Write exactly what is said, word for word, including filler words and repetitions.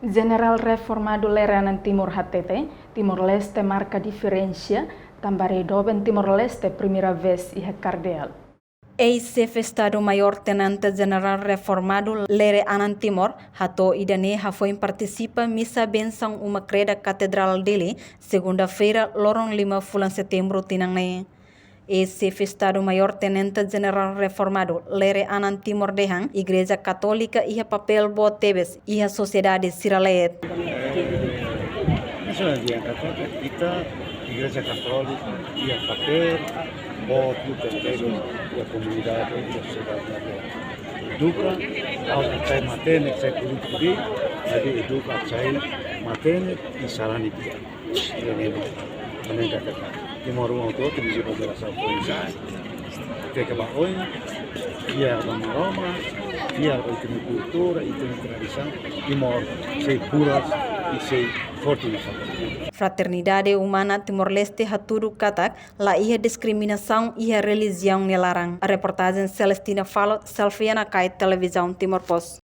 Jenerál reformadu Lere Anan Timor hatete, Timor-Leste marka diferensa, tanba rai doben Timor-Leste primeira vez iha kardeál. Eis-Xefe Estadu-Maiór Tenente Jenerál reformadu Lere Anan Timor hato'o ida-ne'e hafoin partisipa misa bensaun uma kreda Katedrál Dili, segunda-feira, loron lima fulan Setembru tinan ne'e. Eis-Xefe Estadu-Maiór Tenente Jenerál reformadu Lere Anan Timor dehan Igreja Katólika iha papél boot tebes iha sosiedade sira-leet. Nasionál dia kata kita Igreja Katólika iha papél boot tebes iha komunidade, iha sosiedade. Eduka, ha'u atu sai matenek, sai polítiku de'it, maibé eduka atu sai matenek i sarani di'ak. Jadi, também kata Timor um ao todo, tem que fazer essa organização. Até acabar hoje, dia da Maroma, dia da cultura e tem tradição, Timor sei puras e sei forte nessa. Fraternidade Umana Timor-Leste hatudu katak la iha diskriminasaun iha relijiaun nia laran. Reportajen Celestina Falo, Selfie Nakai, Televizaun Timor Post.